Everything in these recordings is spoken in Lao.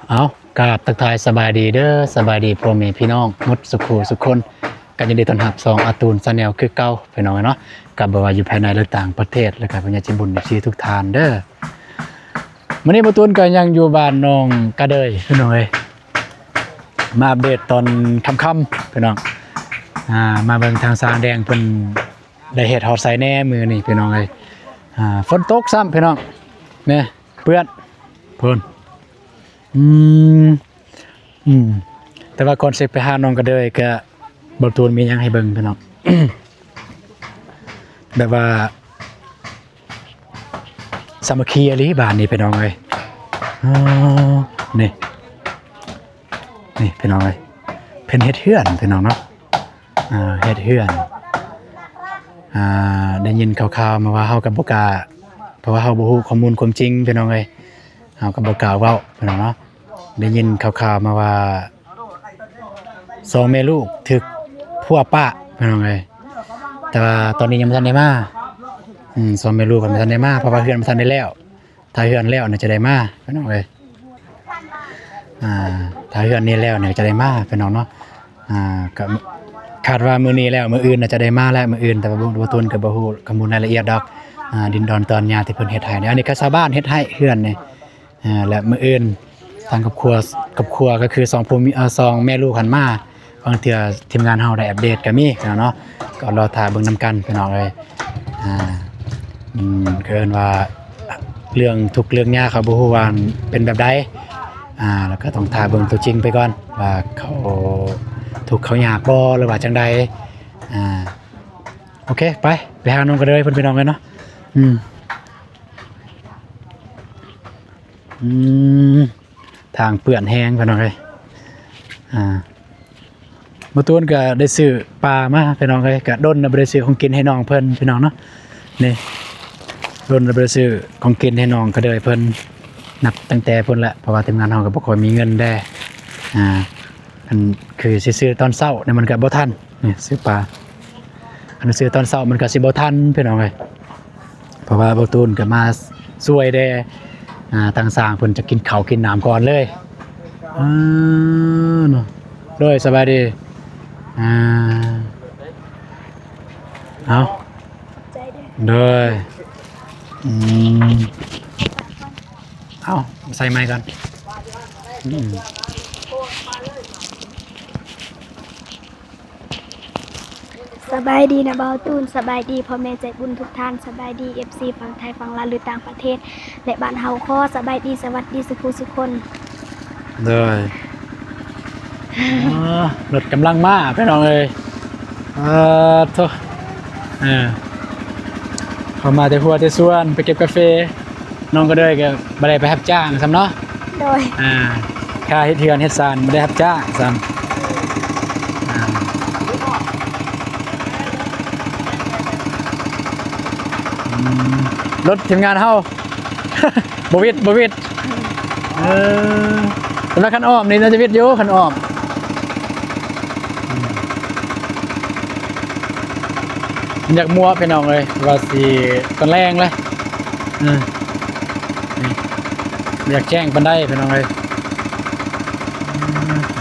ເອົາ ກາບທັກທາຍສະບາຍດີເດີ ສະບາຍດີພໍ່ແມ່ພີ່ນ້ອງໝົດສຸຂູສຸຄົນ ກໍຍິນດີຕ້ອນຮັບຊ່ອງອາຕູນ Channel ຄືເກົ່າພີ່ນ້ອງເນາະ ກໍບໍ່ວ່າຢູ່ພາຍໃນ ຫຼື ຕ່າງປະເທດ ແລ້ວກໍຜູ້ໃຫຍ່ໃຈບຸນ ເອັຟຊີ ທຸກທ່ານເດີ. ມື້ນີ້ບ່າວຕູນກໍຍັງຢູ່ບ້ານໜອງກະເດີຍພີ່ນ້ອງເອີຍ ມາອັບເດດຕອນຄ່ຳໆພີ່ນ້ອງ ອ່າ ມາເບິ່ງທາງຊ່າງແດງເພິ່ນໄດ້ເຮັດຮອດໃສແດ່ມື້ນີ້ພີ່ນ້ອງເອີຍ ອ່າ ຝົນຕົກຊ້ຳພີ່ນ້ອງ ນີ້ເປື້ອນພຸ້ນ ອືມ ອືມ ແຕ່ວ່າກ່ອນຊິໄປຫາໜອງກະເດີຍ ກະບ່າວຕູນມີຫຍັງໃຫ້ເບິ່ງພີ່ນ້ອງ ແບບວ່າສາມັກຄີອີ່ຫຼີບ້ານນີ້ພີ່ນ້ອງເອີຍ ອໍ ນີ້ ນີ້ພີ່ນ້ອງເອີຍ ເພິ່ນເຮັດເຮືອນພີ່ນ້ອງເນາະ ອ່າ ເຮັດເຮືອນ ອ່າ ໄດ້ຍິນຂ່າວໆມາວ່າ ເຮົາກໍບໍ່ກ້າ ເພາະວ່າເຮົາບໍ່ຮູ້ຂໍ້ມູນຄວາມຈິງພີ່ນ້ອງເອີຍ ເຮົາກໍບໍ່ກ້າເວົ້າພີ່ນ້ອງເນາະ ໄດ້ຍິນຂ່າວໆມາວ່າ ສອງແມ່ລູກຖືກຜົວປະພີ່ນ້ອງເອີຍ ແຕ່ວ່າຕອນນີ້ຍັງບໍ່ທັນໄດ້ມາ ອືມ ສອງແມ່ລູກກໍບໍ່ທັນໄດ້ມາ ເພາະວ່າເຮືອນບໍ່ທັນໄດ້ແລ້ວ ຖ້າເຮືອນແລ້ວນະຈະໄດ້ມາພີ່ນ້ອງເອີຍ ອ່າ ຖ້າເຮືອນນີ້ແລ້ວນະຈະໄດ້ມາພີ່ນ້ອງເນາະ ອ່າ ກໍຄາດວ່າມື້ນີ້ແລ້ວ ມື້ອື່ນນະຈະໄດ້ມາແລ້ວ ມື້ອື່ນ ແຕ່ວ່າບໍ່ ບໍ່ ບໍ່ ຕົນກໍບໍ່ຮູ້ຂໍ້ມູນລາຍລະອຽດດອກ ອ່າ ດິນດອນຕອນຫຍ້າທີ່ເພິ່ນເຮັດໃຫ້ ອັນນີ້ກໍຊາວບ້ານເຮັດໃຫ້ເຮືອນນີ້ ອ່າ ແລະ ມື້ອື່ນທາງຄອບຄົວ ຄອບຄົວກໍຄືສອງຜົວເມຍ ເອີ ສອງແມ່ລູກຫັ້ນມາ ບາງເທື່ອທີມງານເຮົາໄດ້ອັບເດດກໍມີເນາະ ກໍລໍຖ້າເບິ່ງນຳກັນພີ່ນ້ອງເອີຍ ອ່າ ອືມ ກໍເອີ້ນວ່າເລື່ອງທຸກເລື່ອງຍາກ ເຮົາບໍ່ຮູ້ວ່າເປັນແບບໃດ ອ່າ ແລ້ວກໍຕ້ອງຖ້າເບິ່ງຕົວຈິງໄປກ່ອນ ວ່າເຂົາທຸກເຂົາຍາກບໍ່ ຫຼືວ່າຈັ່ງໃດ ອ່າ ໂອເຄ ໄປ ໄປຫານ້ອງກະເດີຍເພິ່ນພີ່ນ້ອງເອີຍເນາະ ອືມ ອືມ ທາງເປື້ອນແຮງພີ່ນ້ອງເອີຍ ອ່າ ບໍ່ຕູນກໍໄດ້ຊື້ປາມາພີ່ນ້ອງເອີຍ ກໍດົນແລ້ວບໍ່ໄດ້ຊື້ຂອງກິນໃຫ້ນ້ອງເພິ່ນພີ່ນ້ອງເນາະ ນີ້ ດົນແລ້ວບໍ່ໄດ້ຊື້ຂອງກິນໃຫ້ນ້ອງກະເດີຍເພິ່ນ ນັບຕັ້ງແຕ່ພຸ້ນແຫຼະ ເພາະວ່າທີມງານເຮົາກໍບໍ່ຄ່ອຍມີເງິນແດ່ ອ່າ ອັນຄືຊິຊື້ຕອນເຊົ້ານີ້ມັນກໍບໍ່ທັນ ນີ້ຊື້ປາ ອັນຊື້ຕອນເຊົ້າມັນກໍຊິບໍ່ທັນພີ່ນ້ອງເອີຍ ເພາະວ່າບ່າວຕູນກໍມາຊ່ວຍແດ່ ອ່າ ທາງຊ່າງເພິ່ນຈະກິນເຂົ້າກິນນ້ຳກ່ອນເລີຍ ອ່າ ເນາະ ໂດຍ ສະບາຍດີ ອ່າ ເອົາ ໂດຍ ອືມ ເອົາ ໃສ່ໄມກ່ອນ ອືມ. ສະບາຍດີນະບ່າວຕູນ ສະບາຍດີພໍ່ແມ່ໃຈບຸນທຸກທ່ານ ສະບາຍດີເອັຟຊີຝັ່ງໄທຝັ່ງລາວ ຫຼື ຕ່າງປະເທດ ແລະ ບ້ານເຮົາ ຂໍສະບາຍດີສະຫວັດດີສຸຂູສຸຄົນ ໂດຍ ອໍ ລົດກຳລັງມາພີ່ນ້ອງເອີຍ ປາດໂທ້ ເອີ ເຂົ້າມາແຕ່ຮົ້ວແຕ່ສວນ ໄປເກັບກາເຟ ນ້ອງກະເດີຍກໍບໍ່ໄດ້ໄປຮັບຈ້າງຊ້ຳເນາະ ໂດຍ ອ່າ ຄ່າເຮັດເຮືອນເຮັດຊານບໍ່ໄດ້ຮັບຈ້າງຊ້ຳ ອ່າ ອືມ ລົດທີມງານເຮົາ ບໍ່ຫວິດ ບໍ່ຫວິດ ເອີ ແຕ່ວ່າຄັນອ້ອມນີ້ໜ້າຈະຫວິດຢູ່ ຄັນອ້ອມ ອືມ ຢາກມົວພີ່ນ້ອງເອີຍ ວ່າຊິຕອນແລງເລີຍ ອືມ ນີ້ ບໍ່ຢາກແຈ້ງປານໃດພີ່ນ້ອງເອີຍ ອືມ.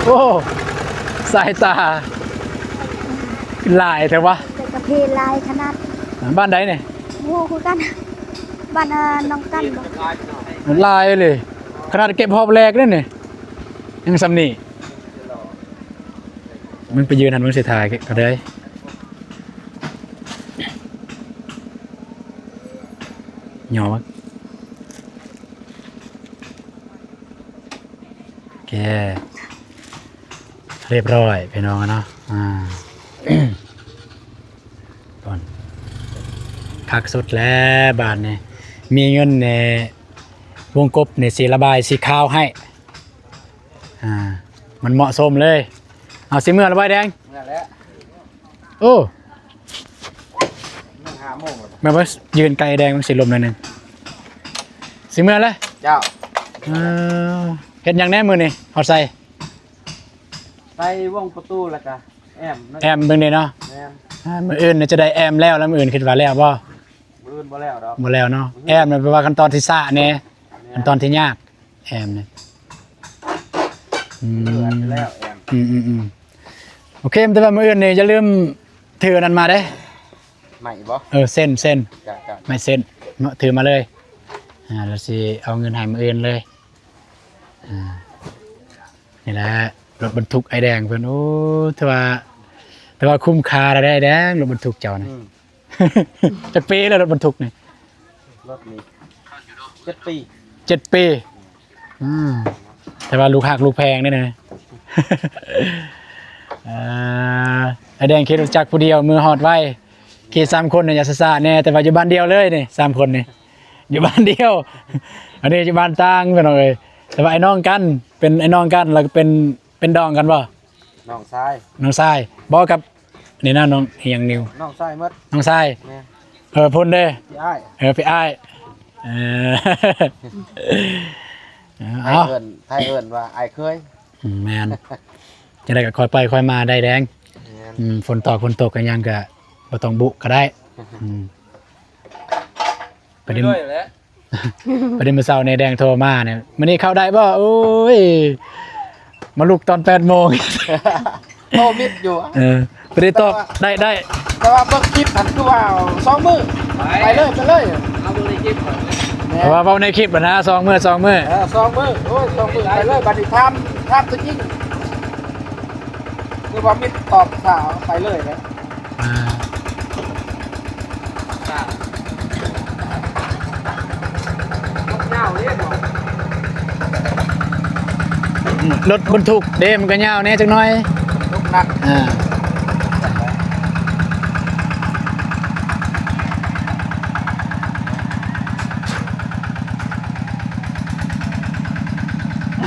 ໂອ້ ສາຍຕາຫຼາຍແທ້ວະ ແຕ່ກາເຟຫຼາຍຂະໜາດ ບ້ານໃດນີ້? ບໍ່ຮູ້ຄືກັນ ບ້ານ ເອີ ໜອງກັນບໍ? ຫຼາຍເລີຍ ຂະໜາດເກັບຮອບແລກເດ້ນີ້ ຍັງສ່ຳນີ້. ມຶງໄປຢືນຫັ້ນ ມຶງຊິຖ່າຍກໍໄດ້ ຫຍໍ້ ໂອເຄ ຮຽບຮ້ອຍພີ່ນ້ອງເນາະ ອ່າ ຕອນຄັກສຸດແລ້ວບາດນີ້ ມີເງິນແດ່ ວົງກົບນີ້ຊິລະບາຍສີຂາວໃຫ້ ອ່າ ມັນເໝາະສົມເລີຍ ເອົາ ຊິເມືອລະບໍ່ອ້າຍແດງ? ເມືອແລ້ວ ໂອ້ ມັນຫ້າໂມງແລ້ວ ແມ່ນບໍ່ ຢືນໃກ້ອ້າຍແດງມັນຊິລົມໜ້ອຍໜຶ່ງ ຊິເມືອແລ້ວ ເຈົ້າ ເອີ ເຮັດຫຍັງແດ່ມື້ນີ້ ຮອດໃສ? ໃສ່ວົງປະຕູ ແລ້ວກະແອ້ມໜ້ອຍ ແອ້ມເບິ່ງນີ້ເນາະ. ແມ່ນ. ອ່າ ມື້ອື່ນຈະໄດ້ແອ້ມແລ້ວ ແລ້ວມື້ອື່ນຄິດວ່າແລ້ວບໍ່? ມື້ອື່ນບໍ່ແລ້ວດອກ. ບໍ່ແລ້ວເນາະ. ມື້ອື່ນ ແອ້ມນີ້ແປວ່າຂັ້ນຕອນທີ່ຊ້າແດ່. ແມ່ນ. ຂັ້ນຕອນທີ່ຍາກ ແອ້ມນີ້. ອືມ ມື້ອື່ນອາດຈະແລ້ວແອ້ມ. ອືມໆໆ ໂອເຄ. ແຕ່ວ່າມື້ອື່ນນີ້ຢ່າລືມຖືອັນນັ້ນມາເດ້. ໄມ້ບໍ່? ເອີ ເສັ້ນ ເສັ້ນ. ຈ້ະໆ. ໄມ້ເສັ້ນເນາະ ຖືມາເລີຍ. ອ່າ ແລ້ວຊິເອົາເງິນໃຫ້ມື້ອື່ນເລີຍ. ອ່າ ນີ້ແຫຼະ ລົດບັນທຸກອ້າຍແດງເພິ່ນ. ໂອ້ ຖືວ່າ ຖືວ່າຄຸ້ມຄ່າແລ້ວເດ້ອ້າຍແດງ ລົດບັນທຸກເຈົ້ານະ. ອືມ ຈັກປີແລ້ວລົດບັນທຸກນີ້? ລົດນີ້ເຈັດປີ. ເຈັດປີ. ອືມ ແຕ່ວ່າລູກຮັກລູກແພງເດ້ນະ. ເອີ ອ້າຍແດງຂີ່ລົດຈັກຜູ້ດຽວ ມືຮອດໄວ. ຂີ່ສາມຄົນນີ້ຢ່າຊ້າໆແດ່ ແຕ່ວ່າຢູ່ບ້ານດຽວເລີຍນີ້ ສາມຄົນນີ້ ຢູ່ບ້ານດຽວ. ອັນນີ້ຢູ່ບ້ານຕ່າງ ພີ່ນ້ອງເອີຍ. ແຕ່ວ່າອ້າຍນ້ອງກັນ ເປັນອ້າຍນ້ອງກັນ ແລ້ວກໍເປັນ ເປັນດອງກັນບໍ່? ນ້ອງຊາຍ. ນ້ອງຊາຍບໍ່? ກັບ ນີ້ນະ ນ້ອງອີ່ຫຍັງນິວ? ນ້ອງຊາຍໝົດ. ນ້ອງຊາຍ. ແມ່ນ. ເອີ ພຸ້ນເດ້ ພີ່ອ້າຍ. ເອີ ພີ່ອ້າຍ. ເອີ ເອີ ເອົາ ໄທເອີ້ນ ໄທເອີ້ນວ່າອ້າຍເຄີຍ. ອືມ ແມ່ນ. ຈັ່ງໃດກໍຄ່ອຍໄປຄ່ອຍມາໄດ້ແດງ. ແມ່ນ. ອືມ ຝົນຕົກ ຝົນຕົກກໍຫຍັງກໍບໍ່ຕ້ອງບຸກໍໄດ້. ອືມ ໄປເດ້ ໄປເດ້ມື້ເຊົ້ານີ້ແດງໂທມານີ້ ມື້ນີ້ເຂົ້າໄດ້ບໍ່? ໂອ້ຍ ມາລຸກຕອນແປດໂມງ ໂທມິດຢູ່. ເອີ ບໍ່ໄດ້ຕອບ. ແຕ່ວ່າ ໄດ້ ໄດ້ ແຕ່ວ່າເບິ່ງຄລິບຫັ້ນຄືວ່າສອງມື້ ໄປ ໄປເລີຍ ໄປເລີຍ. ເອົາເບິ່ງໃນຄລິບກ່ອນ. ແມ່ນ. ເພາະວ່າເວົ້າໃນຄລິບຫັ້ນນະ ສອງມື້ ສອງມື້. ເອີ ສອງມື້ ໂອ້ຍ ສອງມື້ໄປເລີຍ. ບັດນີ້ຖາມ ຖາມຕົວຈິງ ຄືວ່າມິດຕອບສາວໄປເລີຍເດ້. ອ່າ ລົດບັນທຸກເດ້ ມັນກໍຍາວແດ່ຈັກໜ້ອຍ. ບັນທຸກໜັກ. ອ່າ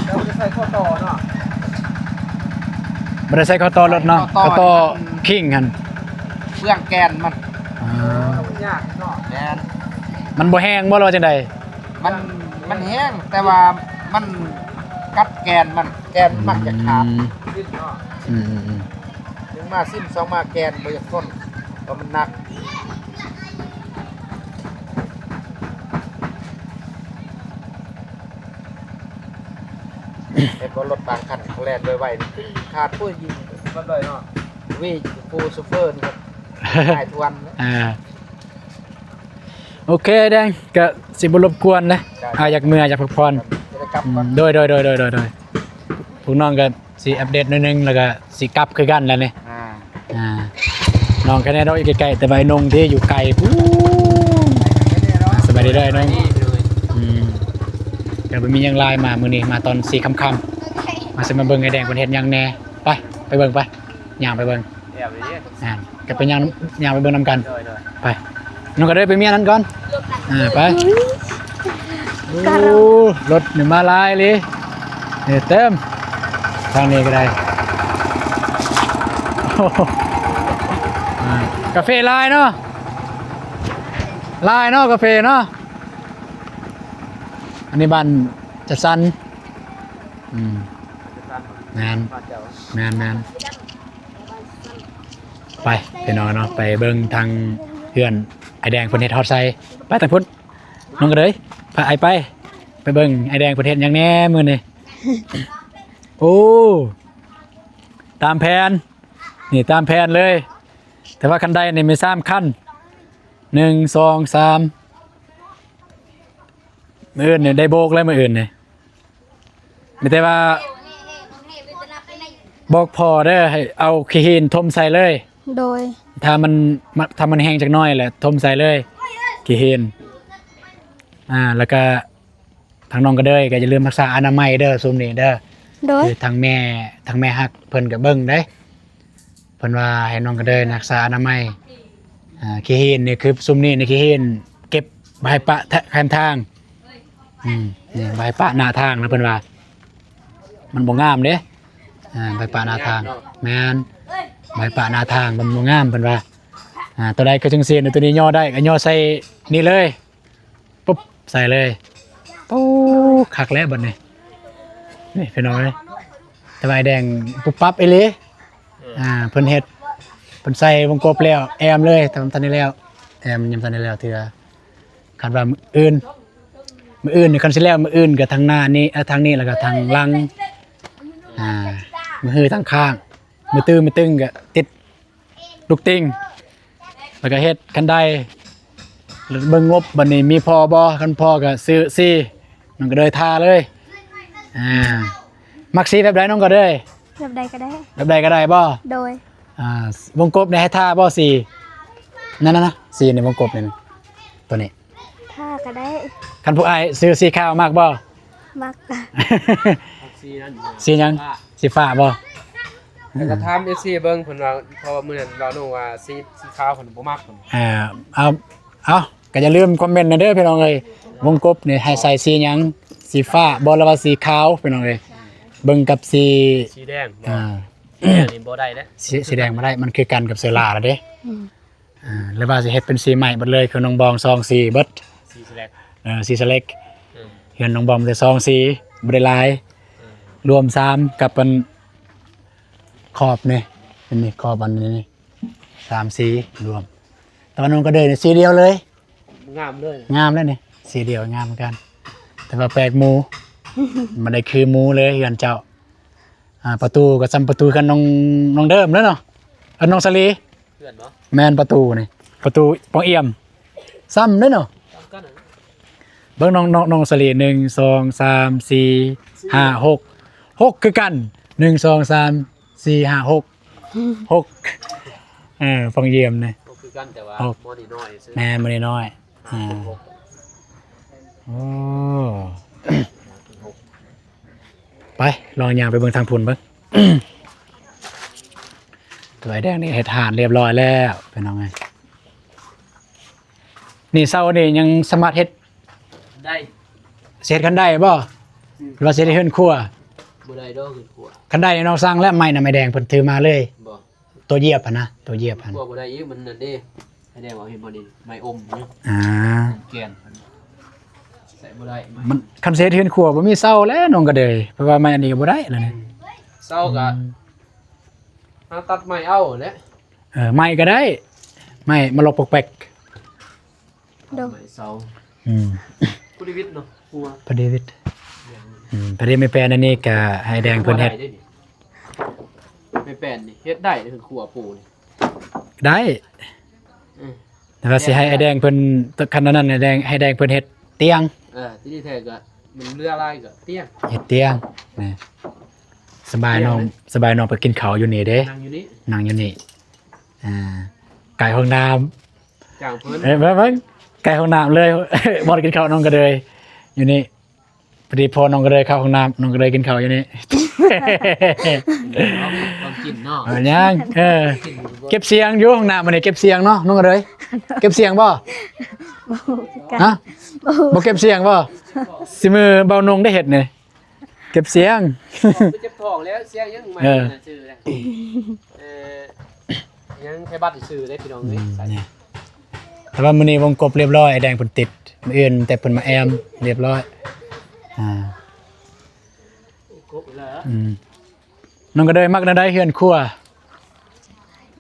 ເຈົ້າບໍ່ໄດ້ໃສ່ຂໍ້ຕໍ່ເນາະ? ບໍ່ໄດ້ໃສ່ຂໍ້ຕໍ່ລົດເນາະ. ຂໍ້ຕໍ່ ຂ້ອງຫັ້ນ ເບື້ອງແກ່ນມັນ. ອ່າ ມັນຍາກເນາະ. ແມ່ນ. ມັນບໍ່ແຮງບໍ່ ຫຼືວ່າຈັ່ງໃດ? ມັນ ມັນແຮງ ແຕ່ວ່າມັນກັດແກ່ນມັນ ແກ່ນມັນມັກຈະຂາດ. ອືມ ອືມໆໆ ໜຶ່ງມາຊິ້ນ ສອງມາແກ່ນ ບໍ່ຢາກທົນ ເພາະມັນໜັກ. ເຫັນບໍ່ ລົດບາງຄັນເຂົາແລ່ນໄວໆ ນີ້ຂາດຜູ້ຍິງເບິດເລີຍເນາະ. ວີຜູ້ໂຊເຟີນີ້ກໍຫາຍທວນ. ອ່າ ໂອເຄແດງ ກະຊິບໍ່ລົບກວນເດ້. ອ່າ ຢາກເມືອ ຢາກພັກຜ່ອນ. ໂດຍ ໂດຍ ໂດຍ ໂດຍ ໂດຍ ພວກນ້ອງກະຊິອັບເດດໜ້ອຍໜຶ່ງ ແລ້ວກະຊິກັບຄືກັນແລ້ວນີ້. ອ່າ ອ່າ ນ້ອງກະແນ່ດອກ ຢູ່ໃກ້ໆ ແຕ່ວ່າໄອ້ນົງເດ້ຢູ່ໄກພຸ້ນ. ສະບາຍດີເດີນ້ອງ. ອືມ ກະບໍ່ມີຫຍັງຫຼາຍ ມາມື້ນີ້ມາຕອນສີ່ຄ່ຳໆ ມາຊິມາເບິ່ງອ້າຍແດງເພິ່ນເຮັດຫຍັງແດ່. ໄປ ໄປເບິ່ງໄປ ຍ່າງໄປເບິ່ງ. ແອບເດ້. ອ່າ ກໍໄປຍ່າງ ຍ່າງໄປເບິ່ງນຳກັນ. ໂດຍໆ ໄປ ນ້ອງກະເດີ ໄປເມຍນັ້ນກ່ອນ. ອ່າ ໄປ. ໂອ້ ລົດນີ້ມາຫຼາຍເລີຍ ນີ້ເຕັມ ທາງນີ້ກໍໄດ້. ໂອ້ ອ່າ ກາເຟຫຼາຍເນາະ ຫຼາຍເນາະ ກາເຟເນາະ. ອັນນີ້ບ້ານຈັດສັນ. ອືມ ແມ່ນ ແມ່ນໆ. ໄປ ພີ່ນ້ອງເນາະ ໄປເບິ່ງທາງເຮືອນອ້າຍແດງເພິ່ນເຮັດຮອດໃສ. ໄປທາງພຸ້ນ ນ້ອງກະເດີຍ ພາອ້າຍໄປ ໄປເບິ່ງອ້າຍແດງເພິ່ນເຮັດຫຍັງແດ່ມື້ນີ້. ໂອ້ ຕາມແຜນ ນີ້ຕາມແຜນເລີຍ. ແຕ່ວ່າຄັນໄດນີ້ມີສາມຄັນ ໜຶ່ງ ສອງ ສາມ. ມື້ອື່ນນີ້ໄດ້ໂບກແລ້ວ ມື້ອື່ນນີ້. ມີແຕ່ວ່າບອກພໍ່ເດີ ໃຫ້ເອົາຂີ້ຫີນຖົມໃສ່ເລີຍ. ໂດຍ. ຖ້າມັນ ຖ້າມັນແຫ້ງຈັກໜ້ອຍແຫຼະ ຖົມໃສ່ເລີຍ ຂີ້ຫີນ. ອ່າ ແລ້ວກະທາງນ້ອງກະເດີຍ ກະຢ່າລືມຮັກສາອະນາໄມເດີ ຊຸມນີ້ເດີ. ໂດຍ. ຄືທາງແມ່ ທາງແມ່ຮັກເພິ່ນກະເບິ່ງເດ້. ເພິ່ນວ່າໃຫ້ນ້ອງກະເດີຍຮັກສາອະນາໄມ. ອ່າ ຂີ້ຫີນນີ້ ຄືຊຸມນີ້ນີ້ ຂີ້ຫີນເກັບບໍ່ໃຫ້ປະແຄມທາງ. ອືມ ນີ້ ບໍ່ໃຫ້ປະໜ້າທາງນະ ເພິ່ນວ່າ ມັນບໍ່ງາມເດ້. ອ່າ ບໍ່ໃຫ້ປະໜ້າທາງ. ແມ່ນ ບໍ່ໃຫ້ປະໜ້າທາງ ມັນບໍ່ງາມ ເພິ່ນວ່າ. ອ່າ ໂຕໃດຄືຈັ່ງຊີ້ ໂຕນີ້ຍໍໄດ້ກໍຍໍໃສ່ນີ້ເລີຍ. ປຸບ ໃສ່ເລີຍ. ໂອ້ ຄັກແລ້ວບັດນີ້. ນີ້ພີ່ນ້ອງເອີຍ ແຕ່ວ່າອ້າຍແດງປຸບປັບອີ່ຫຼີ. ເອີ ອ່າ ເພິ່ນເຮັດ ເພິ່ນໃສ່ວົງກົບແລ້ວ ແອ້ມເລີຍ ແຕ່ວ່າມັນທັນໄດ້ແລ້ວ ແອ້ມຍັງບໍ່ທັນໄດ້ແລ້ວເທື່ອ. ຄາດວ່າມື້ອື່ນ ມື້ອື່ນນີ້ ຄັນຊິແລ້ວມື້ອື່ນກໍທາງໜ້ານີ້ ເອີ ທາງນີ້ ແລ້ວກໍທາງຫຼັງ ອ່າ ມືຮືທາງຂ້າງ ມືຕື້ ມືຕຶງກໍຕິດ ລູກຕິ່ງ ແລ້ວກໍເຮັດຄັນໄດ ເບິ່ງງົບບັດນີ້ມີພໍບໍ່ ຄັນພໍກໍຊື້ສີ່ ນ້ອງກະເດີຍທາເລີຍ. ອ່າ ມັກສີແບບໃດນ້ອງກະເດີຍ? ແບບໃດກໍໄດ້ ແບບໃດກໍໄດ້ບໍ່? ໂດຍ. ອ່າ ວົງກົບນີ້ໃຫ້ທາບໍ່ສີ? ນັ້ນໆ ສີໃນວົງກົບນີ້ ຕົວນີ້ ທາກໍໄດ້. ຄັນຜູ້ອ້າຍຊື້ສີຂາວມັກບໍ່? ມັກ. ມັກສີນັ້ນ ສີຫຍັງ? ຟ້າ ສີຟ້າບໍ່? ແຕ່ກໍຖາມເອັຟຊີເບິ່ງ ເພິ່ນວ່າ ເພາະວ່າມື້ນັ້ນລາວນ້ອງວ່າສີ ສີຂາວເພິ່ນບໍ່ມັກເພິ່ນ. ອ່າ ເອົາ ເອົາ ກໍຢ່າລືມຄອມເມັນນະເດີພີ່ນ້ອງເອີຍ ວົງກົບນີ້ໃຫ້ໃສ່ສີຫຍັງ? ສີຟ້າບໍ່ ຫຼືວ່າສີຂາວ? ພີ່ນ້ອງເອີຍ ເບິ່ງກັບສີ ສີແດງບໍ່? ອ່າ ແດງນີ້ບໍ່ໄດ້ເດ້ ສີ ສີແດງບໍ່ໄດ້ ມັນຄືກັນກັບເສືອລາແລ້ວເດ້. ອືມ ອ່າ ຫຼືວ່າຊິເຮັດເປັນສີໃໝ່ເບິດເລີຍ ຄືນ້ອງບອງ ສອງສີເບິດ ສີສະແລັກ ເອີ ສີສະເລັກ. ອືມ ເຮືອນນ້ອງບອງມີແຕ່ສອງສີ ບໍ່ໄດ້ຫຼາຍ. ອືມ ລວມສາມກັບອັນຂອບນີ້ ອັນນີ້ຂອບອັນນີ້ ສາມສີລວມ ແຕ່ວ່ານ້ອງກະເດີຍນີ້ສີດຽວເລີຍ ງາມເລີຍ ງາມເລີຍນີ້ ສີດຽວງາມຄືກັນ ແຕ່ວ່າແປກໝູ ບໍ່ໄດ້ຄືໝູເລີຍເຮືອນເຈົ້າ. ອ່າ ປະຕູກໍສ່ຳປະຕູເຮືອນນ້ອງ ນ້ອງເດີມເລີຍເນາະ ເອີ ນ້ອງສາລີ. ເພື່ອນບໍ່? ແມ່ນ ປະຕູນີ້ ປະຕູປ່ອງອ່ຽມ ສ່ຳເດ້ເນາະ ສ່ຳກັນ. ເບິ່ງນ້ອງ ນ້ອງ ນ້ອງສາລີ ໜຶ່ງ ສອງ ສາມ ສີ່ ຫ້າ ຫົກ ຫົກຄືກັນ ໜຶ່ງ ສອງ ສາມ ສີ່ ຫ້າ ຫົກ ຫົກ ເອີ ປ່ອງອ່ຽມນີ້ ຫົກຄືກັນ ແຕ່ວ່າ ຫົກ ໝໍນີ້ນ້ອຍຊື່ ແມ່ນ ໝໍນີ້ນ້ອຍ. ອ່າ ຫົກ ໂອ້ ໄປ ລອງຍ່າງໄປເບິ່ງທາງພຸ້ນເບິ່ງ. ໂຕອ້າຍແດງນີ້ເຮັດຮ້ານລຽບຮ້ອຍແລ້ວພີ່ນ້ອງເອີຍ. ນີ້ເຊົ້ານີ້ຍັງສາມາດເຮັດໄດ້ ຊິເຮັດຄັນໄດບໍ່? ອືມ ຫຼືວ່າຊິເຮັດເຮືອນຄົວ? ບໍ່ໄດ້ດອກເຮືອນຄົວ ຄັນໄດນ້ອງສັ່ງແລ້ວ ໄມ້ນຳອ້າຍແດງເພິ່ນຖືມາເລີຍ. ບໍ່ ໂຕຢຽບຫັ້ນນະ ໂຕຢຽບຫັ້ນ ຄົວບໍ່ໄດ້ອີກ ມັນນັ້ນເດ້. ອ້າຍແດງວ່າເຫັນບໍ່ນີ້ ໄມ້ອົມນີ້ ອ່າ ແກ່ນ ໃຊ້ບໍ່ໄດ້ໄມ້ ມັນ ຄັນຊິເຮັດເຮືອນຄົວບໍ່ມີເສົາແລ້ວນ້ອງກະເດີຍ ເພາະວ່າໄມ້ອັນນີ້ກໍບໍ່ໄດ້ແລ້ວນີ້. ເສົາກໍ ອືມ ຫາຕັດໄມ້ເອົາແຫຼະ. ເອີ ໄມ້ກໍໄດ້ ໄມ້ມາລັອກປອກແປກ ໂດຍ ໄມ້ເສົາ ອືມ ຜູ້ດີວິດເນາະ ຫົວ ຜູ້ດີວິດ ອືມ ພໍດີແມ່ແປນອັນນີ້ກະໃຫ້ແດງເພິ່ນເຮັດ ແມ່ແປນນີ້ເຮັດໄດ້ເຖິງຂົວປູນີ້ ໄດ້ ອືມ ແຕ່ວ່າຊິໃຫ້ອ້າຍແດງເພິ່ນ ຄັນນັ້ນອ້າຍແດງ ໃຫ້ແດງເພິ່ນເຮັດຕຽງ ເອີ ທີ່ນີ້ແທ້ກໍມັນເຫຼືອຫຼາຍກໍຕຽງ ເຮັດຕຽງນະ ສະບາຍນ້ອງ ຕຽງນະ ສະບາຍນ້ອງໄປກິນເຂົ້າຢູ່ນີ້ເດ້ ນັ່ງຢູ່ນີ້ ນັ່ງຢູ່ນີ້ ອ່າ ໃກ້ຫ້ອງນ້ຳ ຈ້າງເພິ່ນ ເອີ ເບິ່ງ ເບິ່ງ ໃກ້ຫ້ອງນ້ຳເລີຍ ບ່ອນກິນເຂົ້ານ້ອງກະເດີຍ ຢູ່ນີ້ ພໍດີພໍ່ນ້ອງກະເດີຍເຂົ້າຫ້ອງນ້ຳ ນ້ອງກະເດີຍກິນເຂົ້າຢູ່ນີ້ ຕອນກິນເນາະ ເອີ ຍັງ ເອີ ເກັບສຽງຢູ່ຫ້ອງນ້ຳ ອັນນີ້ເກັບສຽງເນາະ ນ້ອງກະເດີຍ ເກັບສຽງບໍ່? ບໍ່ຄືກັນ ຮະ? ບໍ່ ບໍ່ເກັບສຽງບໍ່? ຊິມືເບົານົງໄດ້ເຮັດນີ້ ເກັບສຽງ ເຈັບທ້ອງແລ້ວ ສຽງຍັງໃໝ່ ເອີ ຊື່ ເອີ ຍັງແຄ່ບັດຊື່ເດ້ພີ່ນ້ອງເອີຍ ອືມ ນີ້ ແຕ່ວ່າມື້ນີ້ວົງກົບລຽບຮ້ອຍ ອ້າຍແດງເພິ່ນຕິດ ມື້ອື່ນແຕ່ເພິ່ນມາແອ້ມລຽບຮ້ອຍ ອ່າ ຄົບແລ້ວ ອືມ ນ້ອງກະເດີຍມັກແນວໃດເຮືອນຄົວ?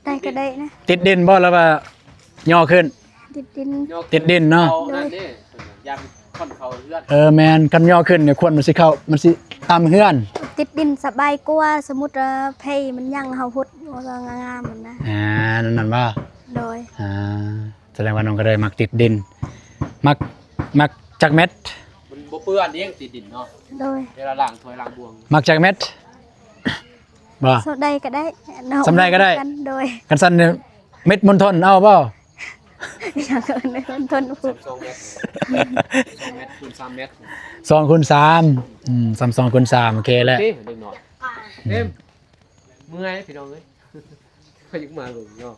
ໃດກໍໄດ້ນະ ຕິດດິນບໍ່ ຫຼືວ່າຍໍຂຶ້ນ? ຕິດດິນ ຕິດດິນເນາະ ໂດຍ ເອີ ແມ່ນ ຄັນຍໍຂຶ້ນນີ້ ຄວັນມັນຊິເຂົ້າ ມັນຊິຕາມເຮືອນ ຕິດດິນສະບາຍກວ່າ ສົມມຸດວ່າໄຟມັນຍັງ ເຮົາຫົດງາມໆຫັ້ນນະ ອ່າ ນັ້ນ ນັ້ນບໍ່? ໂດຍ ອ່າ ສະແດງວ່ານ້ອງກະເດີຍມັກຕິດດິນ ມັກ ມັກຈັກແມັດ? ມັນບໍ່ເປື້ອນເດ້ ຕິດດິນເນາະ ໂດຍ ເວລາລ້າງຖ້ວຍລ້າງບ່ວງ ມັກຈັກແມັດ? ບໍ່ ສ່ຳໃດກໍໄດ້ເນາະ ສ່ຳໃດກໍໄດ້ ໂດຍ ຄັນຊັ້ນແມັດມົນທົນເອົາບໍ່? ຍັງເອີ້ນມົນທົນ ສອງແມັດ ສອງແມັດຄູນສາມແມັດ ສອງຄູນສາມ ອືມ ສ່ຳສອງຄູນສາມ ໂອເຄແຫຼະ ເດ້ເດັກນ້ອຍ ເຕັມ ເມື່ອຍພີ່ນ້ອງເອີຍ ເຂົາຢາກມາເບິ່ງເນາະ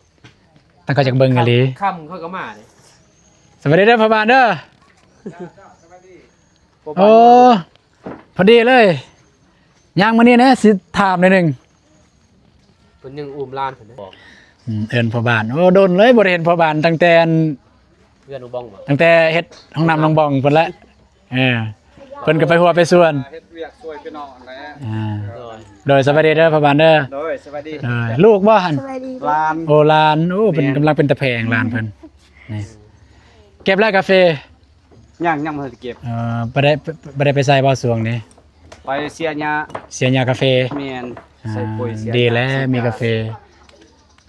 ຕັ້ງເຂົາຢາກເບິ່ງອີ່ຫຼີ ຄ່ຳເຂົາກໍມາເດ້ ສະບາຍດີເດີພໍ່ບ້ານເດີ ໂອ້ ພໍດີເລີຍ ຍ່າງມານີ້ແດ່ ຊິຖາມໜ້ອຍໜຶ່ງ ເພິ່ນຍັງອຸ້ມຫຼານເພິ່ນເດ້ ອືມ ເອີ້ນພໍ່ບ້ານ ໂອ້ ດົນເລີຍບໍ່ໄດ້ເຫັນພໍ່ບ້ານ ຕັ້ງແຕ່ ເຮືອນນ້ອງບອງບໍ່ ຕັ້ງແຕ່ເຮັດຫ້ອງນ້ຳນ້ອງບອງພຸ້ນແຫຼະ ເອີ ເພິ່ນກໍໄປຮົ້ວໄປສວນ ເຮັດວຽກຊ່ວຍພີ່ນ້ອງຫັ້ນແຫຼະ. ອ່າ ໂດຍ ໂດຍ ສະບາຍດີເດີພໍ່ບ້ານເດີ. ໂດຍ ສະບາຍດີ. ເອີ ລູກບໍ່ຫັ້ນ? ສະບາຍດີ. ຫຼານ. ໂອ້ ຫຼານ. ໂອ້ ເປັນ ແມ່ນ ກຳລັງເປັນຕາແພງຫຼານເພິ່ນນີ້. ເກັບແລ້ວກາເຟ? ຍັງ ຍັງບໍ່ທັນໄດ້ເກັບ. ເອີ ບໍ່ໄດ້ ບໍ່ໄດ້ໄປໃສ່ບໍ່ຊ່ວງນີ້? ໄປເສຍຫຍ້າ. ເສຍຫຍ້າກາເຟ. ແມ່ນ. ອ່າ ໃສ່ປຸ໋ຍເສຍຫຍ້າ. ດີແລ້ວ ມີກາເຟ.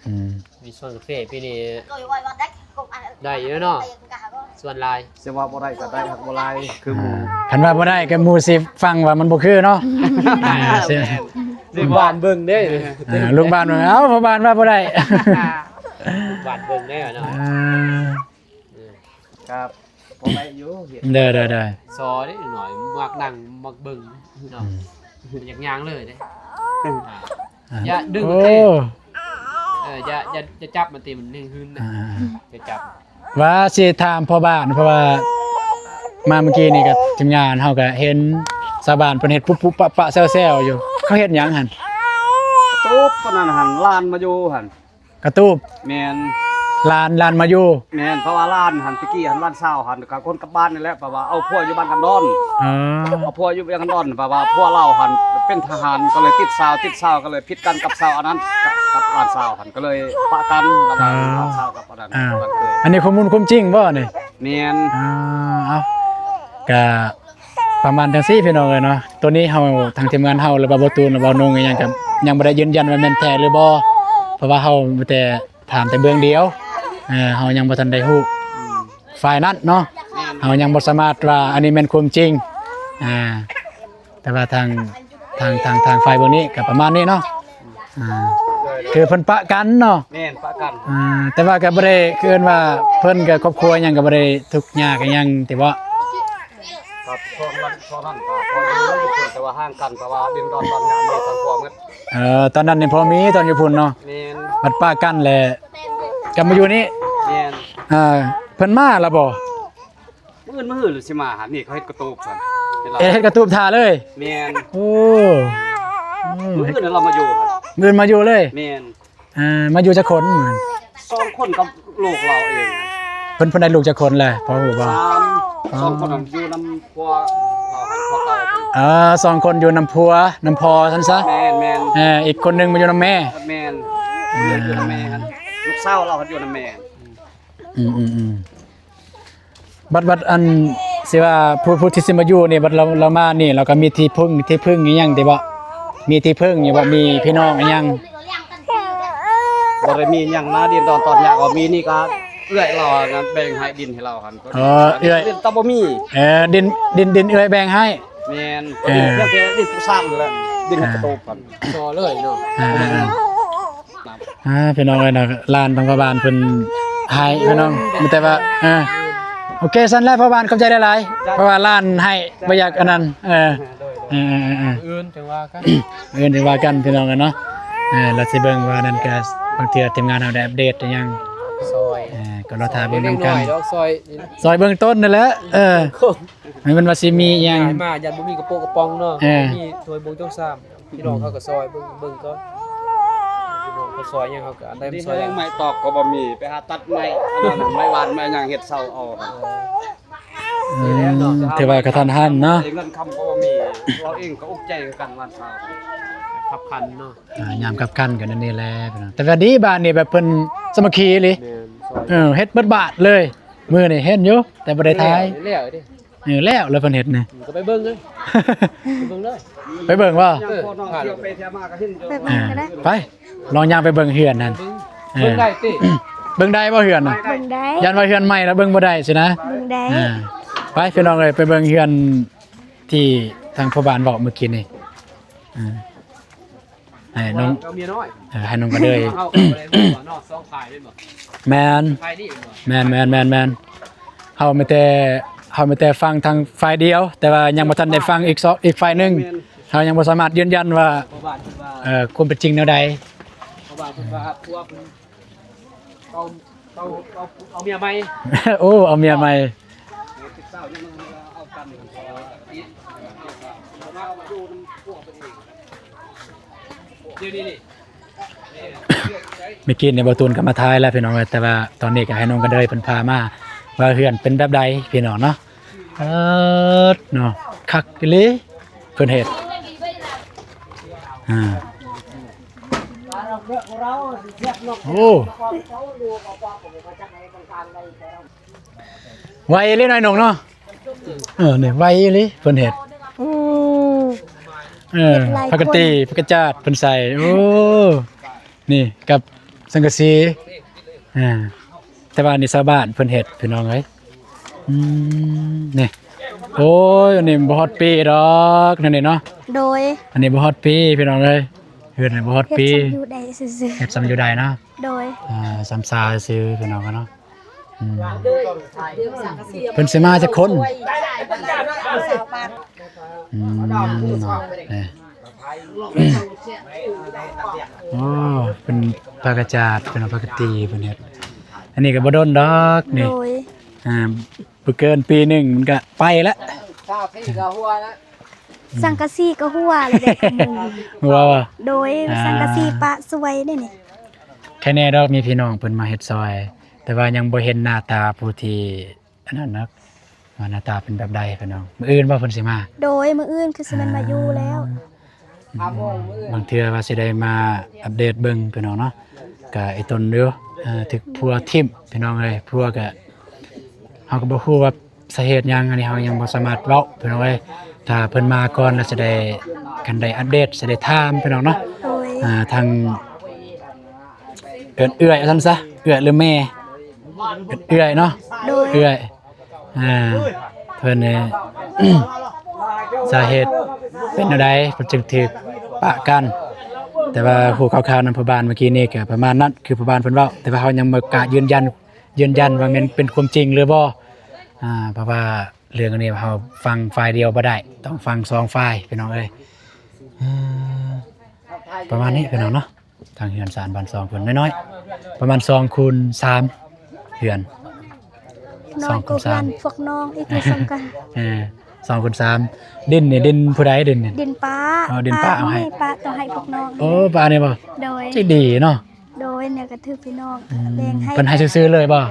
ອືມ ມີສວນກາເຟປີນີ້ໄດ້ຢູ່ເນາະ ສວນຫຼາຍ. ຊິວ່າບໍ່ໄດ້ກໍໄດ້ ຫາກບໍ່ຫຼາຍຄືໝູ່. ອ່າ ຄັນວ່າບໍ່ໄດ້ກໍໝູ່ຊິຟັງວ່າມັນບໍ່ຄືເນາະ. ອ່າ ແມ່ນ ລູກບ້ານເບິ່ງເດ້. ອ່າ ລູກບ້ານເບິ່ງ ເອົ້າ ພໍ່ບ້ານວ່າບໍ່ໄດ້ ລູກບ້ານເບິ່ງເດ້ເນາະ. ອ່າ ເອີ ຄັບ ພໍໄດ້ຢູ່ເຮັດ. ເດີໆໆ ຊໍເດ້ໜ້ອຍ ມັກນັ່ງມັກເບິ່ງເນາະ. ອືມ ຢາກຍ່າງເລີຍເດ້. ອ່າ ອ່າ ຢ່າດຶງ ໂອ້ ເອີ ຢ່າ ຢ່າ ຢ່າຈັບມັນຕິ ມັນຫຶງຫຶນນະ. ອ່າ ຢ່າຈັບ. ວ່າຊິຖາມພໍ່ບ້ານ ເພາະວ່າມາມື້ກີ້ນີ້ກໍທີມງານເຮົາກໍເຫັນຊາວບ້ານເພິ່ນເຮັດປຸປະປະແຊວໆຢູ່ ເຂົາເຮັດຫຍັງຫັ້ນ? ຕູບ ຕອນນັ້ນຫັ້ນ ຫຼານມາຢູ່ຫັ້ນ. ກະຕູບ. ແມ່ນ. ຫຼານ ຫຼານມາຢູ່. ແມ່ນ ເພາະວ່າຫຼານຫັ້ນ ແຕ່ກີ້ຫັ້ນຫຼານສາວຫັ້ນ ກະຄົນກັບບ້ານນີ້ແຫຼະ ເພາະວ່າເອົາຜົວຢູ່ບ້ານກັນດອນ. ອໍ ເອົາຜົວຢູ່ບ້ານກັນດອນ ເພາະວ່າຜົວລາວຫັ້ນເປັນທະຫານ ກໍເລີຍຕິດສາວ ຕິດສາວກໍເລີຍຜິດກັນກັບສາວອັນນັ້ນ ກັບ ກັບຫຼານສາວຫັ້ນ ກໍເລີຍປະກັນລະຫວ່າງ ອໍ ຫຼານສາວກັບອັນນັ້ນ. ອ່າ ອັນນີ້ຂໍ້ມູນຄວາມຈິງບໍ່ນີ້? ແມ່ນ. ອ່າ ເອົາ ກະ ປະມານຈັ່ງຊີ້ພີ່ນ້ອງເອີຍເນາະ. ໂຕນີ້ເຮົາ ທາງທີມງານເຮົາ ຫຼືວ່າບ່າວຕູນ ຫຼືວ່າບ່າວນົງອີ່ຫຍັງ ກໍຍັງບໍ່ໄດ້ຢືນຢັນວ່າແມ່ນແທ້ຫຼືບໍ່ ເພາະວ່າເຮົາມີແຕ່ຖາມແຕ່ເບື້ອງດຽວ. ເອີ ເຮົາຍັງບໍ່ທັນໄດ້ຮູ້ ອືມ ຝ່າຍນັ້ນເນາະ. ແມ່ນ. ເຮົາຍັງບໍ່ສາມາດວ່າອັນນີ້ແມ່ນຄວາມຈິງ. ອ່າ ແຕ່ວ່າທາງ ທາງ ທາງ ທາງຝ່າຍເບື້ອງນີ້ກໍປະມານນີ້ເນາະ. ອ່າ ຄືເພິ່ນປະກັນເນາະ. ແມ່ນ ປະກັນ. ອ່າ ແຕ່ວ່າກໍບໍ່ໄດ້ ຄືເອີ້ນວ່າເພິ່ນກໍຄອບຄົວຫຍັງກໍບໍ່ໄດ້ທຸກຍາກຫຍັງຕິເບາະ? ກໍຊ່ວງນັ້ນ ຊ່ວງນັ້ນກໍພໍມີຢູ່ ແຕ່ວ່າຫ່າງກັນ ແຕ່ວ່າດິນດອນຕອນຫຍ້າມີທັງພວກໝົດ. ເອີ ຕອນນັ້ນນີ້ພໍມີ ຕອນຢູ່ພຸ້ນເນາະ. ແມ່ນ. ບັດປະກັນແລ້ວກໍມາຢູ່ນີ້. ແມ່ນ. ເອີ ເພິ່ນມາລະບໍ່? ມື້ອື່ນ ມື້ຮືລະຊິມາຫາ ນີ້ເຂົາເຮັດກະຕູບຊັ້ນ ເຮັດ ເຮັດກະຕູບຖ້າເລີຍ. ແມ່ນ. ໂອ້ ມື້ອື່ນລາວມາຢູ່ ມື້ອື່ນມາຢູ່ເລີຍ. ແມ່ນ. ອ່າ ມາຢູ່ຈັກຄົນ? ສອງຄົນກັບລູກລາວເອງ. ເພິ່ນ ເພິ່ນໄດ້ລູກຈັກຄົນແລ້ວ ພໍຮູ້ບໍ່? ສາມ. ອໍ ສອງຄົນນັ້ນຢູ່ນຳຜົວລາວ ຜົວເກົ່າເພິ່ນ. ເອີ ສອງຄົນຢູ່ນຳຜົວ ນຳພໍ່ຊັ້ນຊະ. ແມ່ນໆ. ເອີ ອີກຄົນໜຶ່ງມາຢູ່ນຳແມ່. ແມ່ນ. ອ່າ ຢູ່ນຳແມ່ຫັ້ນ ລູກສາວລາວຢູ່ນຳແມ່. ອືມໆໆ. ບັດ ບັດອັນ ຊິວ່າຜູ້ ຜູ້ທີ່ຊິມາຢູ່ນີ້ ບັດລາວ ລາວມານີ້ ລາວກໍມີທີ່ເພິ່ງ ທີ່ເພິ່ງອີ່ຫຍັງຕິເບາະ? ມີທີ່ເພິ່ງຢູ່ບໍ່? ມີພີ່ນ້ອງອີ່ຫຍັງ? ບໍ່ໄດ້ມີຫຍັງນະ ດິນດອນຕອນຫຍ້າກໍມີ ນີ້ກໍເອື້ອຍລາວນະ ແບ່ງໃຫ້ດິນໃຫ້ລາວຫັ້ນ. ອໍ ເອື້ອຍ ແຕ່ບໍ່ມີ. ເອີ ດິນ ດິນ ດິນເອື້ອຍແບ່ງໃຫ້. ແມ່ນ. ເອີ ດິນ ເພິ່ນ ດິນຜູ້ສ້າງນີ້ແຫຼະ ດິນໃຫ້ກະຕູບຫັ້ນ ຕໍ່ເລີຍເນາະ. ອ່າ ອ່າ ພີ່ນ້ອງເອີຍເນາະ ຫຼານທາງພໍ່ບ້ານເພິ່ນໃຫ້ພີ່ນ້ອງ ມີແຕ່ວ່າ ເອີ ໂອເຄ ຊັ້ນແຫຼະພໍ່ບ້ານ ຂອບໃຈຫຼາຍໆ ເພາະວ່າຫຼານໃຫ້ ບໍ່ຢາກອັນນັ້ນ. ເອີ ເອີ ເອີ ເອີ ອື່ນຈັ່ງວ່າກັນ ອື່ນຈັ່ງວ່າກັນພີ່ນ້ອງເອີຍເນາະ. ເອີ ລະຊິເບິ່ງວ່ານັ້ນກະ ບາງເທື່ອທີມງານເຮົາໄດ້ອັບເດດອີ່ຫຍັງ ຊອຍ ເອີ ກໍລໍຖ້າເບິ່ງນຳກັນ ຊອຍເບື້ອງຕົ້ນນັ້ນແຫຼະ. ເອີ ແມ່ນວ່າຊິມີອີ່ຫຍັງ ມາຢ້ານບໍ່ມີກະໂປະກະປ໋ອງເນາະ. ເອີ ມີຖ້ວຍບົງຈອກຊາມ ພີ່ນ້ອງເຂົາກໍຊອຍເບິ່ງ ເບິ່ງກ່ອນ ພີ່ນ້ອງເຂົາຊອຍຫຍັງ ເຮົາກໍອັນໃດມັນຊອຍໄດ້ ໄມ້ຕອກກໍບໍ່ມີ ໄປຫາຕັດໄມ້ ອັນນັ້ນ ໄມ້ຫວານໄມ້ຫຍັງ ເຮັດເສົາເອົາ. ອືມ ຖືວ່າກະທັນຫັນເນາະ ເງິນຄຳກໍບໍ່ມີ ເຮົາເອງກໍອຸກໃຈຄືກັນ ຫວານເສົາ ຄັບຂັນເນາະ. ອ່າ ຍາມຄັບຂັນກັນອັນນີ້ແຫຼະ ແຕ່ວ່າດີ ບ້ານນີ້ແບບເພິ່ນສາມັກຄີອີ່ຫຼີ. ແມ່ນ. ເອີ ເຮັດເບິດບາດເລີຍ ມື້ນີ້ເຫັນຢູ່ ແຕ່ບໍ່ໄດ້ຖ່າຍ ແລ້ວເດ້. ເອີ ແລ້ວ ແລ້ວເພິ່ນເຮັດນີ້ ກໍໄປເບິ່ງເລີຍ ໄປເບິ່ງເລີຍ ໄປເບິ່ງບໍ່? ເອີ ໄປເບິ່ງກໍໄດ້ ໄປ ລອງຍ່າງໄປເບິ່ງເຮືອນນັ້ນ. ເອີ ເບິ່ງໄດ້ຕິ ເບິ່ງໄດ້ບໍ່ເຮືອນນະ? ເບິ່ງໄດ້ ຢ້ານວ່າເຮືອນໃໝ່ແລ້ວເບິ່ງບໍ່ໄດ້ຊີ້ນະ. ເບິ່ງໄດ້ ອ່າ ໄປ ພີ່ນ້ອງເອີຍ ໄປເບິ່ງເຮືອນທີ່ທາງພໍ່ບ້ານເວົ້າມື້ກີ້ນີ້. ອ່າ ໃຫ້ນ້ອງ ເອົາເມຍນ້ອຍ ເອີ ໃຫ້ນ້ອງກະເດີຍ ເຮົາກໍບໍ່ໄດ້ຮູ້ເນາະ ສອງຝ່າຍແມ່ນບໍ່? ແມ່ນ ຝ່າຍນີ້ແມ່ນບໍ່? ແມ່ນໆໆໆ ເຮົາມີແຕ່ ເຮົາມີແຕ່ຟັງທາງຝ່າຍດຽວ ແຕ່ວ່າຍັງບໍ່ທັນໄດ້ຟັງອີກ ອີກຝ່າຍໜຶ່ງ. ແມ່ນ ເຮົາຍັງບໍ່ສາມາດຢືນຢັນວ່າ ເອີ ຄວາມເປັນຈິງແນວໃດ. ເພາະວ່າເພິ່ນວ່າຜົວເພິ່ນ ເອົາ ເອົາ ເອົາ ເອົາເມຍໃໝ່. ໂອ້ ເອົາເມຍໃໝ່. ດຽວນີ້ນີ້ ເມື່ອກີ້ນີ້ບ່າວຕູນກໍມາຖ່າຍແລ້ວພີ່ນ້ອງເອີຍ ແຕ່ວ່າຕອນນີ້ກໍໃຫ້ນ້ອງກະເດີຍເພິ່ນພາມາວ່າເຮືອນເປັນແບບໃດພີ່ນ້ອງເນາະ. ເອີ ເນາະ ຄັກອີ່ຫຼີເພິ່ນເຮັດ ອ່າ ໂອ້ ໄວອີ່ຫຼີນ້ອຍໜຸ່ງເນາະ ເອີ ນີ້ໄວອີ່ຫຼີເພິ່ນເຮັດ ໂອ້ ເອີ ເຮັດຫຼາຍຄົນ ປົກກະຕິຜັກກະຈາດເພິ່ນໃສ່ ໂອ້ ນີ້ກັບສັງກະສີ ອ່າ ແຕ່ວ່າອັນນີ້ຊາວບ້ານເພິ່ນເຮັດພີ່ນ້ອງເອີຍ ອືມ ນີ້ ໂອ້ຍ ອັນນີ້ບໍ່ຮອດປີດອກ ແນວນີ້ເນາະ ໂດຍ ອັນນີ້ບໍ່ຮອດປີພີ່ນ້ອງເອີຍ ເຮືອນນີ້ບໍ່ຮອດປີ ເຮັດຊ່ຳຢູ່ໄດ້ຊື່ໆ ເຮັດຊ່ຳຢູ່ໄດ້ເນາະ ໂດຍ ອ່າ ຊ່ຳຊາຊື່ພີ່ນ້ອງເນາະ ອືມ ເພິ່ນຊິມາຈັກຄົນ? ອືມ ເນາະ ນີ້ ໂອ້ ເປັນຜັກກະຈາດ ເປັນຜັກກະຕີເພິ່ນເຮັດ ອັນນີ້ກໍບໍ່ດົນດອກນີ້ ໂດຍ ອ່າ ບໍ່ເກີນປີໜຶ່ງມັນກໍໄປລະ ສັງກະສີກໍຮົ່ວແລ້ວເດ້ ຮົ່ວບໍ່? ໂດຍ ອ່າ ສັງກະສີປະສວຍເດ້ນີ້ ແຄ່ແນ່ດອກ ມີພີ່ນ້ອງເພິ່ນມາເຮັດຊ່ອຍ ແຕ່ວ່າຍັງບໍ່ເຫັນໜ້າຕາຜູ້ທີ່ ອັນນັ້ນເນາະ ວ່າໜ້າຕາເປັນແບບໃດພີ່ນ້ອງ ມື້ອື່ນບໍ່ເພິ່ນຊິມາ? ໂດຍ ມື້ອື່ນຄືຊິແມ່ນມາຢູ່ແລ້ວ ອ່າ ບາງເທື່ອວ່າຊິໄດ້ມາອັບເດດເບິ່ງພີ່ນ້ອງເນາະ ກະອີ່ຕົນຢູ່ ເອີ ຖືກຜົວຖິ້ມພີ່ນ້ອງເອີຍ ຜົວກະ ເຮົາກໍບໍ່ຮູ້ວ່າສາເຫດຫຍັງ ອັນນີ້ເຮົາຍັງບໍ່ສາມາດເວົ້າພີ່ນ້ອງເອີຍ ຖ້າເພິ່ນມາກ່ອນແລ້ວຊິໄດ້ ຄັນໄດ້ອັບເດດຊິໄດ້ຖາມພີ່ນ້ອງເນາະ ໂດຍ ອ່າ ທາງ ເອີ້ນເອື້ອຍວ່າຊັ້ນຊະ ເອື້ອຍຫຼືແມ່ ເອື້ອຍເນາະ ໂດຍ ເອື້ອຍ ອ່າ ເພິ່ນນີ້ ສາເຫດເປັນແນວໃດເພິ່ນຈຶ່ງຖືກປະກັນ ແຕ່ວ່າຮູ້ຂ່າວໆນຳພໍ່ບ້ານເມື່ອກີ້ນີ້ກໍປະມານນັ້ນ ຄືພໍ່ບ້ານເພິ່ນເວົ້າ ແຕ່ວ່າເຮົາຍັງບໍ່ກ້າຢືນຢັນ ຢືນຢັນວ່າແມ່ນເປັນຄວາມຈິງຫຼືບໍ່ ອ່າ ເພາະວ່າເລື່ອງອັນນີ້ເຮົາຟັງຝ່າຍດຽວບໍ່ໄດ້ ຕ້ອງຟັງສອງຝ່າຍພີ່ນ້ອງເອີຍ ອ່າ ປະມານນີ້ພີ່ນ້ອງເນາະ. ທາງເຮືອນຊານບ້ານຊ່ອງເພິ່ນນ້ອຍໆ ປະມານສອງຄູນສາມເຮືອນ ນ້ອຍກວ່າເຮືອນພວກນ້ອງອີກ ຢູ່ສ່ຳກັນ ເອີ ສອງຄູນສາມ ດິນນີ້ດິນຜູ້ໃດ? ດິນນີ້ ດິນປ້າ ອໍ ດິນປ້າເອົາໃຫ້ ປ້າຕ້ອງໃຫ້ພວກນ້ອງ ໂອ້ ປ້ານີ້ບໍ່? ໂດຍ ໃຈດີເນາະ ໂດຍ ແລ້ວກໍຖືກພີ່ນ້ອງ ອືມ ແບ່ງໃຫ້ ເພິ່ນໃຫ້ຊື່ໆເລີຍບໍ່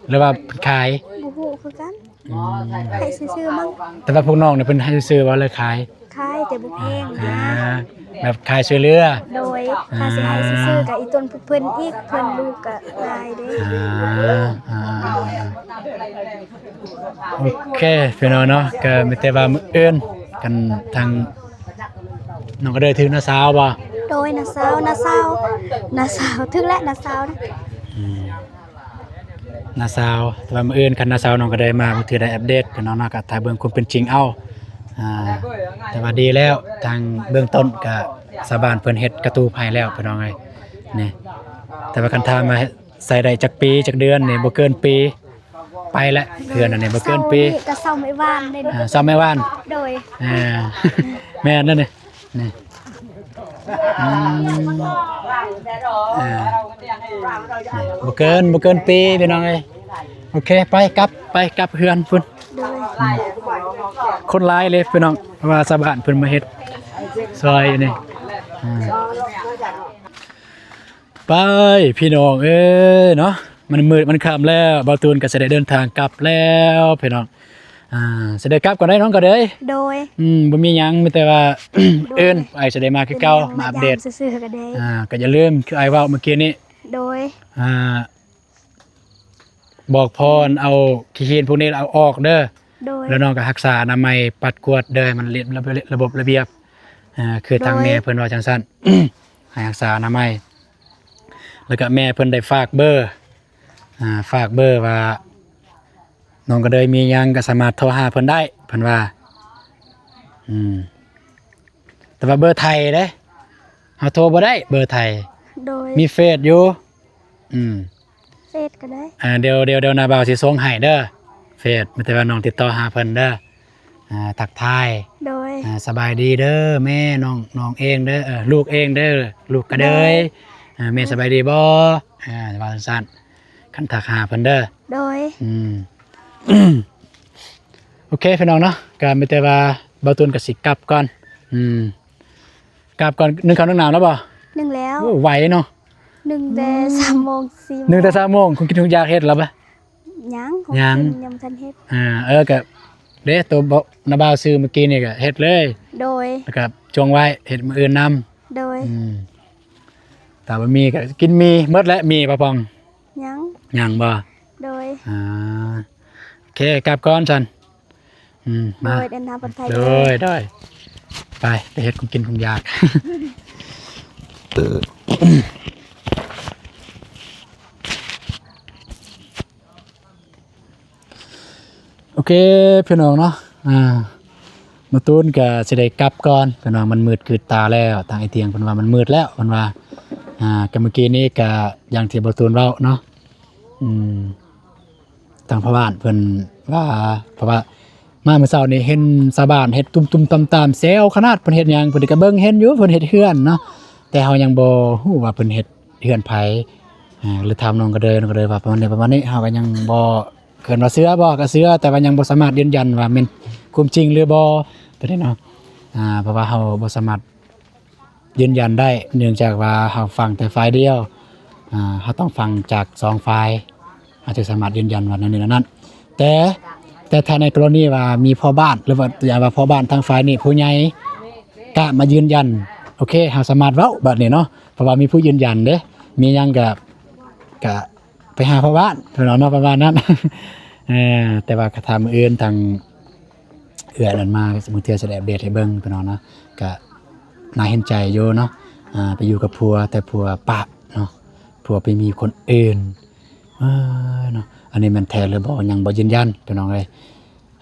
ຫຼືວ່າເພິ່ນຂາຍ? ບໍ່ຮູ້ຄືກັນ ອືມ ໃຫ້ຊື່ໆມັ້ງ ແຕ່ວ່າພວກນ້ອງນີ້ເພິ່ນໃຫ້ຊື່ໆບໍ່ ຫຼືຂາຍ? ຂາຍແຕ່ບໍ່ແພງນະ ອ່າ ແບບຂາຍຊ່ວຍເຫຼືອ ໂດຍ ອ່າ ຖ້າຊິໃຫ້ຊື່ໆກໍອີ່ຕົນເພິ່ນອີກ ເພິ່ນລູກກໍຫຼາຍເດ້ ອ່າ ອ່າ ໂອເຄພີ່ນ້ອງເນາະ ກໍມີແຕ່ວ່າມື້ອື່ນ ຄັນທາງນ້ອງກະເດີຍຖືກນ້າສາວບໍ່? ໂດຍ ນ້າສາວ ນ້າສາວ ນ້າສາວ ຖືກແລ້ວ ນ້າສາວນະ ອືມ ນ້າສາວ ແຕ່ວ່າມື້ອື່ນຄັນນ້າສາວນ້ອງກະເດີຍມາ ບາງເທື່ອໄດ້ອັບເດດພີ່ນ້ອງເນາະ ກໍຖ້າເບິ່ງຄວາມເປັນຈິງເອົາ ອ່າ ແຕ່ວ່າດີແລ້ວ ທາງເບື້ອງຕົ້ນກໍຊາວບ້ານເພິ່ນເຮັດກະຕູບໃຫ້ແລ້ວພີ່ນ້ອງເອີຍ ນີ້ ແຕ່ວ່າຄັນຖາມວ່າໃສ່ໄດ້ຈັກປີຈັກເດືອນນີ້ ບໍ່ເກີນປີ ໄປແລ້ວ ເຮືອນອັນນີ້ບໍ່ເກີນປີ ເຊົານີ້ກໍເຊົາໄມ້ຫວານເດ້ ອ່າ ເຊົາໄມ້ຫວານ ໂດຍ ອ່າ ແມ່ນແລ້ວນີ້ ນີ້ ອືມ ອ່າ ນີ້ ບໍ່ເກີນ ບໍ່ເກີນປີພີ່ນ້ອງເອີຍ ໂອເຄ ໄປກັບ ໄປກັບເຮືອນພຸ້ນ ໂດຍ ອືມ ຄົນຫຼາຍເລີຍພີ່ນ້ອງ ເພາະວ່າຊາວບ້ານເພິ່ນມາເຮັດຊ່ອຍນີ້ ອ່າ ໄປພີ່ນ້ອງເອີຍເນາະ ມັນມືດມັນຄ່ຳແລ້ວ ບ່າວຕູນກໍຊິໄດ້ເດີນທາງກັບແລ້ວພີ່ນ້ອງ ອ່າ ຊິໄດ້ກັບກ່ອນໄດ໋ນ້ອງກະເດີຍ ໂດຍ ອືມ ບໍ່ມີຫຍັງ ມີແຕ່ວ່າ ໂດຍ ເອີ້ນອ້າຍຊິໄດ້ມາຄືເກົ່າ ເປັນຫຍັງ ມາອັບເດດ ມາຢາມຊື່ໆກໍໄດ້ ອ່າ ກໍຢ່າລືມ ຄືອ້າຍເວົ້າເມື່ອກີ້ນີ້ ໂດຍ ອ່າ ບອກພໍ່ເອົາຂີ້ຫີນພວກນີ້ເອົາອອກເດີ ໂດຍ ແລ້ວນ້ອງກໍຮັກສາອະນາໄມ ປັດກວາດເດີ ໃຫ້ມັນລະ ລະບົບລະບຽບ ອ່າ ຄືທາງ ໂດຍ ແມ່ເພິ່ນວ່າຈັ່ງຊັ້ນ ໃຫ້ຮັກສາອະນາໄມ ແລ້ວກໍແມ່ເພິ່ນໄດ້ຝາກເບີ ອ່າ ຝາກເບີວ່າ ນ້ອງກະເດີຍມີຫຍັງກໍສາມາດໂທຫາເພິ່ນໄດ້ ເພິ່ນວ່າ ອືມ ແຕ່ວ່າເບີໄທເດ້ ເຮົາໂທບໍ່ໄດ້ເບີໄທ ໂດຍ ມີເຟສຢູ່ ອືມ ເຟສກໍໄດ້ ອ່າ ດຽວ ດຽວ ດຽວນ້າບ່າວຊິສົ່ງໃຫ້ເດີ ເຟສ ມີແຕ່ວ່ານ້ອງຕິດຕໍ່ຫາເພິ່ນເດີ ອ່າ ທັກທາຍ ໂດຍ ອ່າ ສະບາຍດີເດີແມ່ ນ້ອງ ນ້ອງເອງເດີ ເອີ ລູກເອງເດີ ລູກກະເດີຍ ໂດຍ ອ່າ ແມ່ສະບາຍດີບໍ່? ອ່າ ວ່າຊັ້ນ ຄັນທັກຫາເພິ່ນເດີ ໂດຍ ອືມ ໂອເຄພີ່ນ້ອງເນາະ ກໍມີແຕ່ວ່າບ່າວຕູນກໍຊິກັບກ່ອນ ອືມ ກັບກ່ອນ ໜຶ້ງເຂົ້າໜຶ້ງນ້ຳແລ້ວບໍ່? ໜຶ້ງແລ້ວ ໂອ້ ໄວເນາະ ໜຶ້ງແຕ່ ອືມ ສາມໂມງ ສີ່ໂມງ ໜຶ້ງແຕ່ສາມໂມງ ຄົງກິນຄົງຢາກເຮັດແລ້ວບໍ່? ຍັງ ຍັງ ຍັງບໍ່ທັນເຮັດ ອ່າ ເອີ ກໍ ເດ້ ໂຕບໍ່ ນ້າບ່າວຊື້ມື້ກີ້ນີ້ກໍເຮັດເລີຍ ໂດຍ ແລ້ວກໍຈົ່ງໄວ້ ເຮັດມື້ອື່ນນຳ ໂດຍ ອືມ ຖ້າບໍ່ມີກໍກິນໝີ່ໝົດແຫຼະ ໝີ່ປາປອງ ຍັງ ຍັງບໍ່ ໂດຍ ອ່າ ໂອເຄ ກັບກ່ອນຊັ້ນ ອືມ ມາ ໂດຍ ເດີນທາງປອດໄພ ໂດຍ ໂດຍ ໄປ ໄປເຮັດຂອງກິນຂອງຢາກ ໂອເຄ ພີ່ນ້ອງເນາະ ອ່າ ບ່າວຕູນກໍຊິໄດ້ກັບກ່ອນ ພີ່ນ້ອງ ມັນມືດກືດຕາແລ້ວ ທາງອ້າຍທ່ຽງເພິ່ນວ່າມັນມືດແລ້ວ ເພິ່ນວ່າ ອ່າ ກໍມື້ກີ້ນີ້ກໍຢ່າງທີ່ບ່າວຕູນເວົ້າເນາະ ອືມ ທາງພໍ່ບ້ານເພິ່ນວ່າ ເພາະວ່າມາມື້ເຊົ້ານີ້ເຫັນຊາວບ້ານເຮັດຕຸ້ມໆຕາມໆ ແຊວຂະໜາດ ເພິ່ນເຮັດຫຍັງ ເພິ່ນກໍເບິ່ງເຫັນຢູ່ ເພິ່ນເຮັດເຮືອນເນາະ ແຕ່ເຮົາຍັງບໍ່ຮູ້ວ່າເພິ່ນເຮັດ ເຮືອນໃຜ ອ່າ ຫຼືຖາມນ້ອງກະເດີຍ ນ້ອງກະເດີຍວ່າປະມານນີ້ ປະມານນີ້ ເຮົາກໍຍັງບໍ່ ເອີ້ນວ່າເຊື່ອບໍ່ ກໍເຊື່ອ ແຕ່ວ່າຍັງບໍ່ສາມາດຢືນຢັນວ່າແມ່ນຄວາມຈິງຫຼືບໍ່ ຕົວນີ້ເນາະ ອ່າ ເພາະວ່າເຮົາບໍ່ສາມາດຢືນຢັນໄດ້ ເນື່ອງຈາກວ່າເຮົາຟັງແຕ່ຝ່າຍດຽວ ອ່າ ເຮົາຕ້ອງຟັງຈາກສອງຝ່າຍ ເຮົາຈຶ່ງສາມາດຢືນຢັນວ່າແນວນີ້ແນວນັ້ນ ແຕ່ ແຕ່ຖ້າໃນກໍລະນີວ່າມີພໍ່ບ້ານ ຫຼືວ່າຕົວຢ່າງວ່າພໍ່ບ້ານທາງຝ່າຍນີ້ຜູ້ໃຫຍ່ ກະມາຢືນຢັນ ໂອເຄ ເຮົາສາມາດເວົ້າບາດນີ້ເນາະ ເພາະວ່າມີຜູ້ຢືນຢັນເດ້ ມີຫຍັງກະ ກະໄປຫາພໍ່ບ້ານເນາະ ປະມານນັ້ນ ເອີ ແຕ່ວ່າກະຖ້າມື້ອື່ນທາງເອື້ອຍນັ້ນມາ ບາງເທື່ອຊິໄດ້ອັບເດດໃຫ້ເບິ່ງພີ່ນ້ອງເນາະ ກະໜ້າເຫັນໃຈຢູ່ເນາະ ອ່າ ໄປຢູ່ກັບຜົວ ແຕ່ຜົວປະເນາະ ຜົວໄປມີຄົນອື່ນ ເອີ ເນາະ ອັນນີ້ແມ່ນແທ້ຫຼືບໍ່ ຍັງບໍ່ຢືນຢັນພີ່ນ້ອງເອີຍ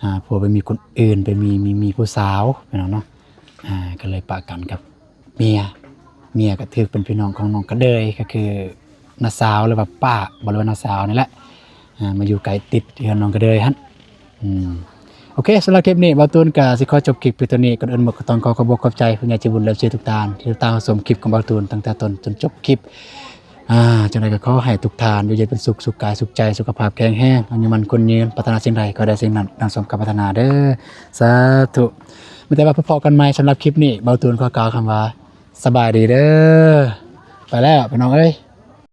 ອ່າ ຜົວໄປມີຄົນອື່ນ ໄປມີ ມີ ມີຜູ້ສາວ ພີ່ນ້ອງເນາະ ອ່າ ກໍເລີຍປະກັນກັບເມຍ ເມຍກໍຖືກເປັນພີ່ນ້ອງຂອງນ້ອງກະເດີຍ ກໍຄືນ້າສາວ ຫຼືວ່າປ້າບໍ ຫຼືວ່ານ້າສາວນີ້ແຫຼະ ອ່າ ມາຢູ່ໃກ້ຕິດເຮືອນນ້ອງກະເດີຍຫັ້ນ ອືມ ໂອເຄ ສຳລັບຄລິບນີ້ ບ່າວຕູນກໍຊິຂໍຈົບຄລິບພຽງເທົ່ານີ້ ກ່ອນອື່ນໝົດກໍຕ້ອງຂໍຂອບອົກຂອບໃຈຜູ້ໃຫຍ່ໃຈບຸນ ແລະ ເອັຟຊີ ທຸກທ່ານ ທີ່ຕິດຕາມຮັບຊົມຄລິບຂອງບ່າວຕູນຕັ້ງແຕ່ຕົ້ນຈົນຈົບຄລິບ ອ່າ ຈັ່ງໃດກໍຂໍໃຫ້ທຸກທ່ານຢູ່ເຢັນເປັນສຸກ ສຸກກາຍສຸກໃຈ ສຸຂະພາບແຂງແຮງ ອາຍຸໝັ້ນຂວັນຍືນ ປາດຖະໜາສິ່ງໃດຂໍໄດ້ສິ່ງນັ້ນ ດັ່ງສົມຄວາມປາດຖະໜາເດີ ສາທຸ ມີແຕ່ວ່າພໍ້ກັນໃໝ່ ສຳລັບຄລິບນີ້ ບ່າວຕູນຂໍກ່າວຄຳວ່າ ສະບາຍດີເດີ ໄປແລ້ວພີ່ນ້ອງເອີຍ.